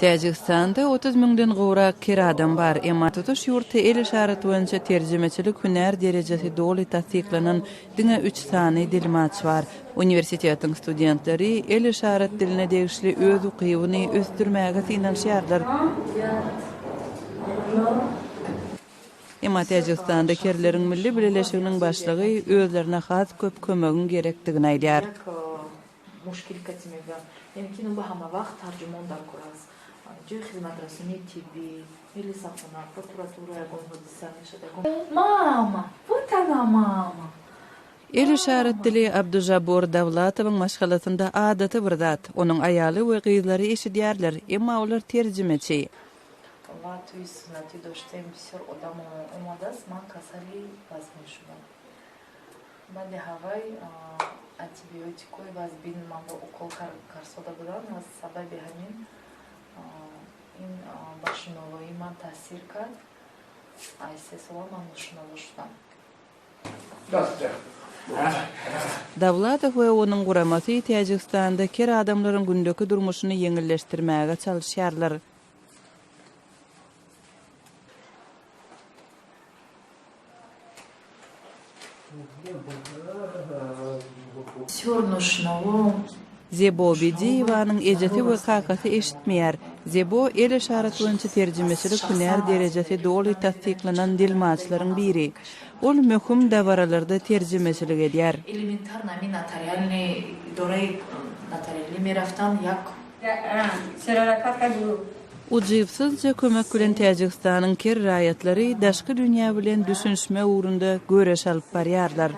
Täjigistanda 30 müňden gowrak ker adam bar, emma tutuş ýurtda el yşarat boýunça terjimeçilik hünär derejesi doly tassyklanan diňe üç sany dilmaç bar. Uniwersitetiň studentleri el yşarat diline degişli öz ukybyny ösdürmäge synanyşýarlar. Emma Täjigistanda kerleriň milli bileleşiginiň başlygy özlerine has köp kömegiň gerekdigini aýdýar. El yşarat dili Abdujabor Dawlatowyň maşgalasynda adaty bir zat. Onuň aýaly we gyzlary eşidýärler, emma olar terjimeçi. Ва туи суннатӣ доштем бисёр одам омадааст, ман касали вазмин шудам. Баъди ҳавай антибиотикҳои вазбин манро укол карсода буданд ва сабаби ҳамин ин ба шунавоии ман таъсир кард. Аз се сола ман ношунаво шудам. Dawlatow we onuň guramasy Täjigistanda ker adamlaryň gündeki durmuşyny ýeňilleşdirmäge çalyşýarlar. Zebo Bediýewanyň ejesi we kakasy eşitmeýär. Zebo el yşarat boýunça terjimeçilik hünär derejesi doly tassyklanan dilmaçlaryň biri. Ol möhüm dabaralarda terjimeçilik edýär. Ujypsyzja kömek bilen Täjigistanyň ker raýatlary daşky dünýä bilen düşünişmek ugrunda göreş alyp barýarlar.